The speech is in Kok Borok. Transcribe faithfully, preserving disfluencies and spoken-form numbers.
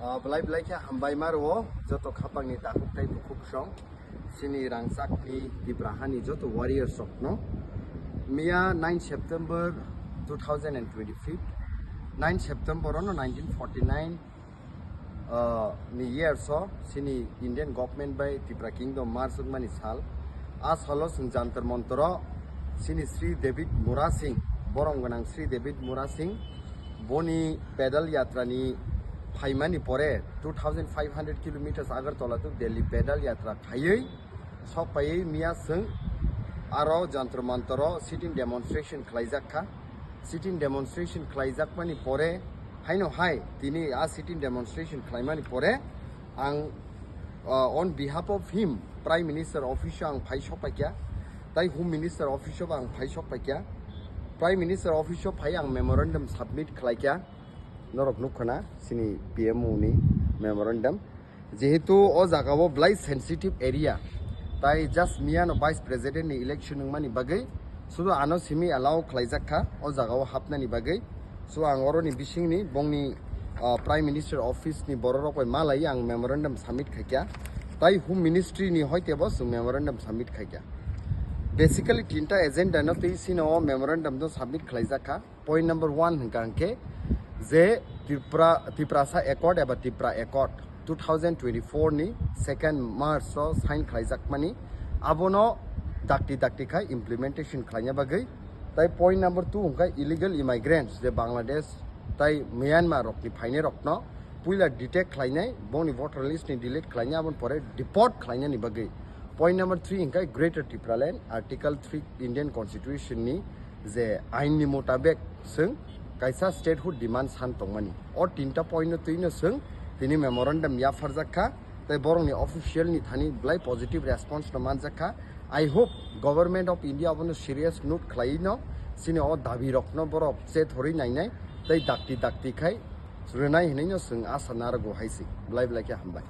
Ah, belai belai khe hambai ma rwo joto khapangni takhuk tei bukhuk song. Chini rangchakni Tipra hani joto warriors rokno. Miya nine September two thousand and twenty-five, nine September ono nineteen forty-nine, ah, ni year so chini Indian government bai Tipra Kingdom merge wngmani sal. A salo chwng Jantar Mantar o chini Sri David Mura Singh, borom gwnang Sri David Mura Singh, boni pedal yatra ni phaimani pore two thousand five hundred kilometers Agartala to Delhi pedal yatra khaiwi sok paiwi miya chwng aro Jantar Mantar o sitting demonstration khlaijak kha. Sitting demonstration khlaijakmani pore haino hai tini a sitting demonstration khlaimani pore ang, uh, on behalf of him, Prime Minister office o ang phai sok paikya, tai Home Minister office o ang phai sok paikya. Prime Minister office o phai ang memorandum submit khlaikya, norok nukkha na chini P M O ni memorandum. Jehetu o jaga o belai sensitive area, tai just miya no Vice President ni election wngmani bagwi sudu ano simi allow khlaijak kha o jaga o hapnani bagwi. So ang oroni bisingni bongni, ah, Prime Minister office ni borok rok bai malai ang memorandum submit khaikya, tai Home Ministry ni hoite bo chwng memorandum submit khaikya. Basically tinta agenda no twi sino o memorandum no submit khlaijak kha. Point number one hwnkha hwnkhe je Tripura, Tiprasa Accord eba Tipra Accord two thousand twenty-four ni second March o sign khlaijakmani, abono dakti dakti khai implementation khlaina bagwi. Tai point number two hwnkha illegal immigrants je Bangladesh tai Myanmar rokni phainai rokno puila detect khlainai, bongni voter list ni delete khlainai, aboni pore deport khlainani bagwi. Point number three hwnkha Greater Tipraland, Article three Indian Constitution ni je ain ni mutabek chwng kaisa statehood demand san tongmani. O tinta point no twi no chwng tini memorandum yapharjak kha, tai borokni official ni thani belai positive response no manjak kha. I hope Government of India abono serious note khlaiwi no chini o dabi rokno borok chethorwi nainai tei dakti dakti khai rwnai hinwi no chwng asa narwgo hai se. Belai belai khe hambai.